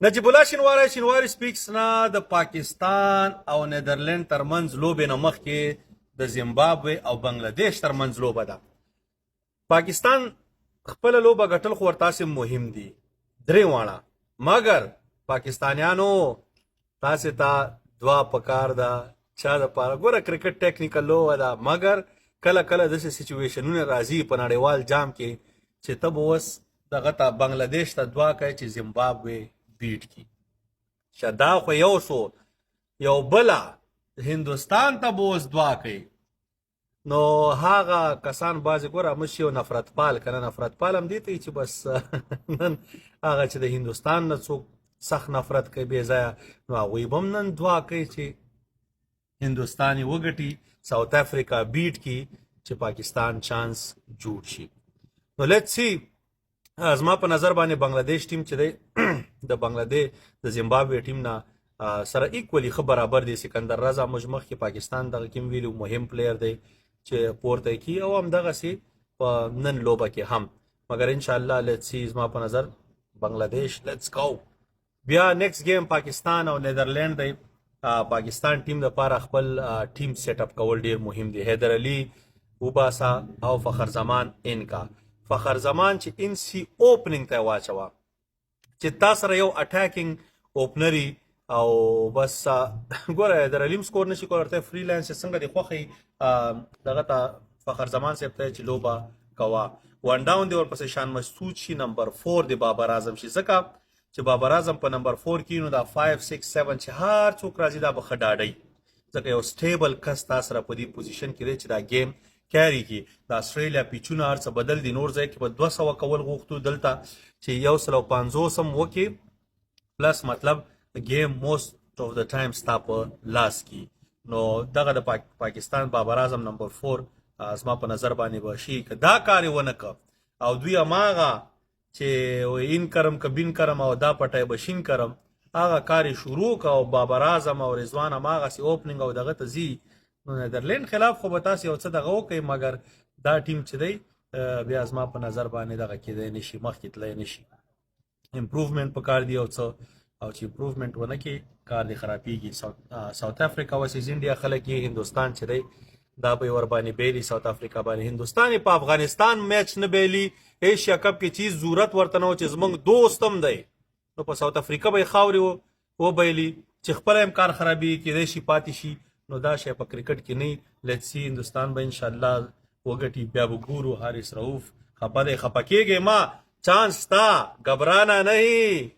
نجیب الله شینواری، شینواری سپیکس نه د پاکستان او نیدرلند ترمنځ لوبې نه مخکې د زیمبابوې او بنگلاديش ترمنځ لوبه ده. پاکستان خپل لوبه ګټل خو ورته مهم دي درې واړه، مګر پاکستانیانو، تاسو ته دعا پکار ده. چا د پاره؟ ګوره، کرکټ ټیکنیکل لوبه ده، مګر کله کله داسې سچویشنونه راځي په نړیوال جام کې چې ته به اوس دغه ته، بنگلاديش ته دعا کوي چې زیمبابوې بیټ کی. دا خو یو سو، یو بله هندوستان ته به اوس دعا کوي. نو هغه کسان بعضې، ګوره، مش یو نفرت پال کنه، نفرت پال هم دي ته چې بس نن هغه چې د هندوستان نه څوک سخت نفرت کوي بې ځایه، نو هغوی به هم نن دعا کوي چې هندوستان یې وګټي، ساوت افریقا بیټ کی، چې پاکستان چانس جوړ شي. نو let's see. زما په نظر باندې بنگلاديش ټیم چې دی، د بنگلاديش د زیمبابوې ټیم نه سره equally ښه برابر دی. سکندر رضا، موږ مخکې پاکستان دغه کې ویلو، مهم player دی چې پورته کی او هم دغه سي په نن لوبه کې هم. مګر ان شاء الله let's see. زما په نظر بنگلاديش، let's go. بیا next game پاکستان او نیدرلند دی. پاکستان ټیم د پاره خپل ټیم set up کول ډیر مهم دی. حیدر علي وباسا او فخر زمان ان کا. فخر زمان چې ان سی opening ته واچوا چې تا سره یو attacking opener ی او بس. ګوره، حیدر علي score نشي کولای ته free lance څنګه دی خوخي دغه ته، فخر زمان صاحب ته چې لوبه کوا. one down دی، ورپسې شان مسعود شي، نمبر 4 دی بابر اعظم شي، ځکه چې بابر اعظم په نمبر 4 کې، نو دا 5، 6، 7 چې هر څوک راځي، دا به ښه ډاډی، ځکه یو stable کس تاسو سره په دې position کې دی چې دا game carry کی. د استرالیا پیچونه هر څه بدل دي. نور ځای کې په 200 کول غوښتو، دلته چې 150 هم وکي plus، مطلب game most of the time ستا په لاس کې. نو دغه د پاکستان بابر اعظم نمبر 4 زما په نظر باندې به شي. که دا کار یې ونه که او دوی هماغه چې ان کرم که بین کرم او دا پټای بشین کرم، هغه کار یې شروع کا او بابر اعظم او رضوان هماغسې opening او دغه ته ځي، نو نیدرلند خلاف خو به تاسو یو څه دغه وکړئ، مګر دا ټیم چې دی، بیا زما په نظر باندې دغه کېدای نشي، مخکې تللی نشي. improvement پکار دی او څه، او چې improvement ونه کې، کار دی خرابېږي. ساوت افریقا versus انډیا خلک یې، هندوستان چې دی، دا به ور باندې بیلی ساوت افریقا باندې. هندوستان په افغانستان میچ نه بیلی ایشیا کپ کې، چیز ضرورت ورته نه و چې زمونږ دوستم دی، نو په ساوت افریقا به خاورې و بیلی چې خپل هم کار خرابي کېدای شي، پاتې شي. نو دا شی په کرکټ کې نه. Let's see، هندوستان به ان شاء الله وګټي، بیا به ګورو. حارث رؤف خپه دی، خپه کېږي ما، چانس تا، घबराना नहीं.